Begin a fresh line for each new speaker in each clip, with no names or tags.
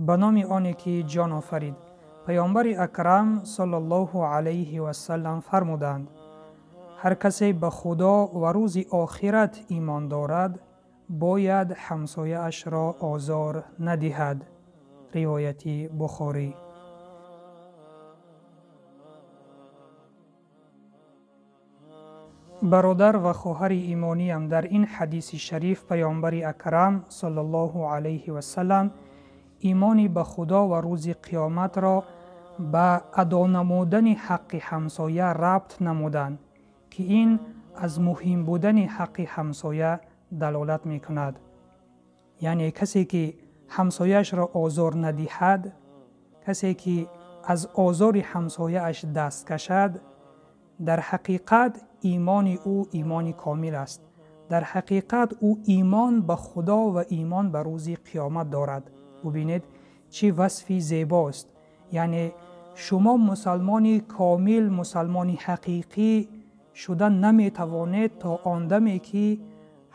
Ба номи оне ки ҷон офарид. Паёмбари Акрам саллаллоҳу алайҳи васаллам фармуданд: ҳар касе ба Худо ва рӯзи охират имон дорад, бояд ҳамсояашро озор надиҳад. Ривояти Бухорӣ. Бародар ва хоҳари имониям, дар ин ҳадиси шариф Паёмбари Акрам саллаллоҳу алайҳи васаллам имони ба Худо ва рӯзи қиёматро ба адо намудани ҳаққи ҳамсоя рабт намуданд, ки ин аз муҳим будани ҳаққи ҳамсоя далолат мекунад. Яъне касе ки ҳамсояашро озор надиҳад, касе ки аз озори ҳамсояаш даст кашад, дар ҳақиқат имони ӯ имони комил аст. Дар ҳақиқат ӯ имон ба Худо ва имон ба рӯзи қиёмат дорад. Бубинед, чӣ васфи зебост. Яъне шумо мусалмони комил, мусалмони ҳақиқӣ шуда наметавонед то он даме ки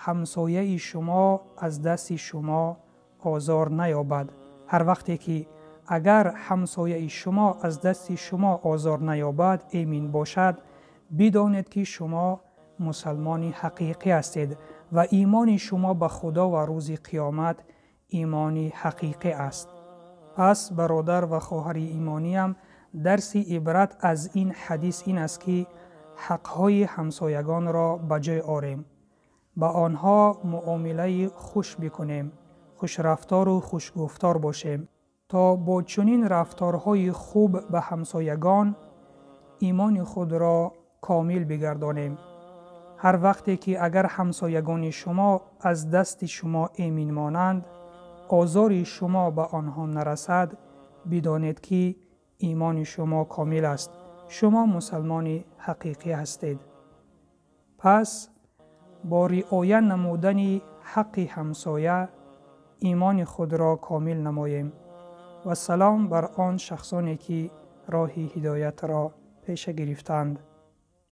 ҳамсояи шумо аз дасти шумо озор наёбад. Ҳар вақте ки агар ҳамсояи шумо аз дасти шумо озор наёбад, эмин бошад, бидонед ки шумо мусалмони ҳақиқӣ ҳастед ва имони шумо ба Худо ва рӯзи қиёмат имони ҳақиқӣ аст. Пас бародар ва хоҳари имониям, дарси ибрат аз ин ҳадис ин аст ки ҳақҳои ҳамсоягонро ба ҷой орем, ба онҳо муомилаи хуш бикунем, хушрафтору хушгуфтор бошем, то бо чунин рафторҳои хуб ба ҳамсоягон имони худро комил бигардонем. Ҳар вақте ки агар ҳамсоягони шумо аз дасти шумо эмин монанд, озори шумо ба онҳо нарасад, бидонед ки имони шумо комил аст. Шумо мусалмони ҳақиқӣ ҳастед. Пас бо риоя намудани ҳаққи ҳамсоя имони худро комил намоем. Вассалом бар он шахсоне ки роҳи ҳидоятро пеша гирифтанд.